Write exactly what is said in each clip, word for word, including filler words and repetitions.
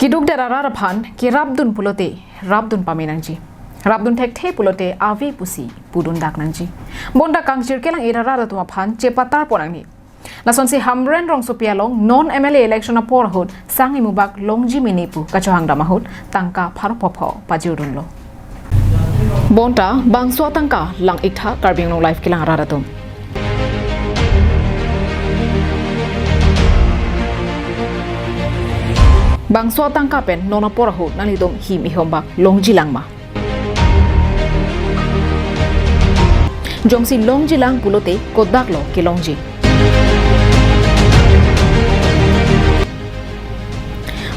Keduk det arat aphan kerapdun pulote rapdun pame nangji. Rapdun thekthe pulote ave pusi pudun dak nangji. Bonta kangchir kelang-et arat atum aphan chepatar pon nangne. Lasonsi Hamren rongsopi along non M L A election apor ahut sang imubak longji mene pu kachohangdam ahut tangka pharo phopho pajurdunlo. Bonta bangso atangka lang-iktha Karbi Anglong Live kelang arat atum. Bangso atangka pen non apor ahut nanglitum him ihom bak longji lang ma? Jongsi longji lang pulote kodak lo kelongji?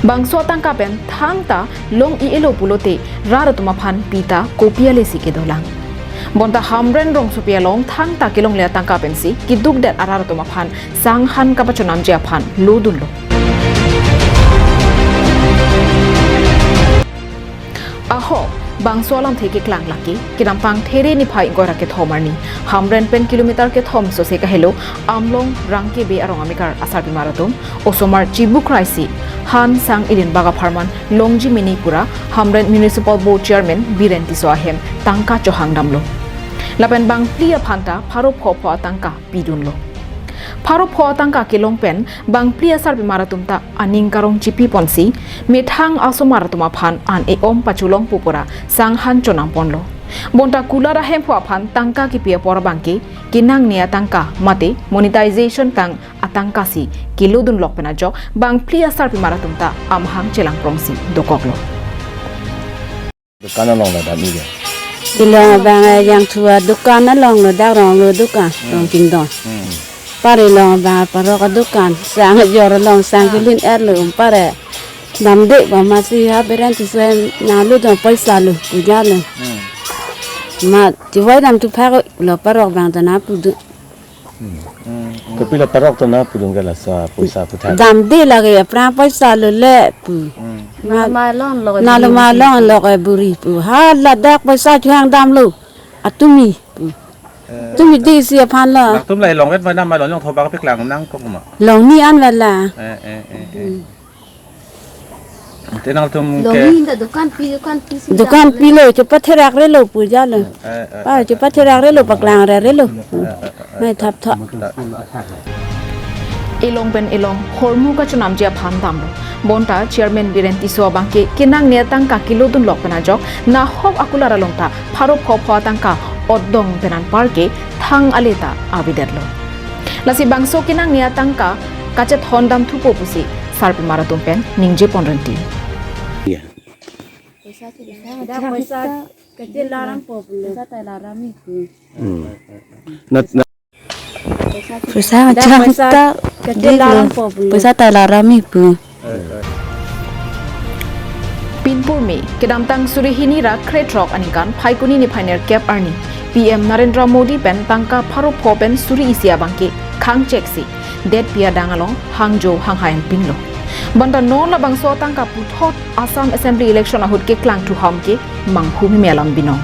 Bangso atangka pen thangta long-i-elo pulote rat atum aphan pita kopi ale si kedo lang? Bonta Hamren rongsopi along thangta kelongle atangka pensi keduk det arat atum aphan sanghan kapachonamji aphan lodunlo. Ahok, bangso alamthe keklang lake, kedamtang There niphai ingkoi ra kethom arni, Hamren pen kilometer kethom sose kahelo, Amlong Rangkebe arong amekar asarpimar atum, osomar chibuk raisi, han sang ilin bak apharman longji mene pura, Hamren Municipal Board Chairman Biren Tisso ahem tangka chohangdamlo. Lapen bangphli aphanta pharo phopho atangka pidunlo. Pharo pho atangka kelong pen bangphli asarpimar atum ta aning karong chipi ponsi, methang asomar atum aphan an e-om pacholongpo pura sanghan chonam ponlo. Bonta kulat ahemphu aphan tangka kipi apor abangke kenangne atangka mate monetization tang atangka si kelodunlok pen ajok bangphli asarpimar atum ta amahang chelangprongsi dokoklo. Dukan along lo dam-i ke? Ilong abang, eh, Jangthu adukan along lo, dak rong lo dukan, hmm, rong kingdong. Hmm. Pare long abang parok adukan, sang ajor along, sang, ah, kelin er lo, um, pare. Damde ba masi ha Biren Tisso nanglo dong paisa lo, puja lo. Hmm. Ma, chiwai dam thuphak lo parok abang ta nangpudu. Hmm. Kopilo parok ta nangpudun ke laso paisa puthak? Damde lake aphrang paisa lo le pu. Hmm. Na, nalo ma long lo, nalo ma long lo ke buri pu. Ha ladak paisa chohangdamlo. Atumi pu. Eh. Tumi dei si aphan lo. Nangtum la ilong vet ma, nang ma long thobak paklang nangkok ma? Longni an vala. Eh, eh, eh, eh. Hmm. Te nangtum ke longni ta dukan pi, dukan pi si dukan pi lo, chepatherak re lo puja lo. Eh, eh, pa, eh, chepatherak re lo, paklang re re lo. Eh, eh, eh, eh. Mai thap thap. Ilong pen ilong hormu kachonamji aphan damlo. Bonta Chairman Biren Tisso abangke kenangne atangka kelodunlok pen ajok nahok akulat along ta pharo pho pho atangka otdong pen anparke thang ale ta avedetlo. Lasi bangso kenangne atangka kachethondam thupo pusi sarpimar atum pen ningje pon renti. Iya. Paisa, paisa, paisa, kachelaram po pulo. Paisa ta laram-i pu. Hmm. Nat, nat. Paisa, dak paisa, paisa ta kachelaram po pulo. Paisa ta laram-i pu. Pinpurmi, kedamtang suri hini ra krethrok aningkan Phaikuni niphai nerkep arni, P M Narendra Modi pen tangka pharo pho pen suri isi abangke khangcheksi detpi adang along hangjo hanghai anpinlo. Bonta non labangso atangka puthot Assam Assembly election ahut keklang thuham ke manghu meme alam binong.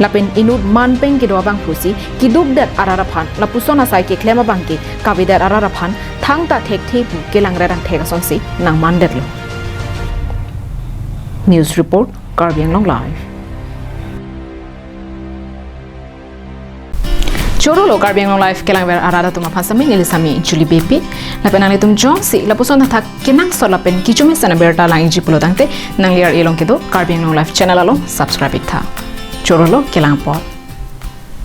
Lapen inut manpeng kedo abangphu si keduk det arat aphan lapuson asai keklem abangke kavedet arat aphan thangta thekthe pu kelang rerang thek asonsi nangmandetlo. News report, Karbi Anglong Live. Choro lo Karbi Anglong Live kelangver arat atum aphan sami, neli sami Julie Beypi. Lapen nanglitum jongsi lapuson thakthak kenangsot lapen kechomesen abirta lang-ikji pulo tangte, nangli ar-e along kedo Karbi Anglong Live channel along subscribe iktha. Choro lo, kelang apot.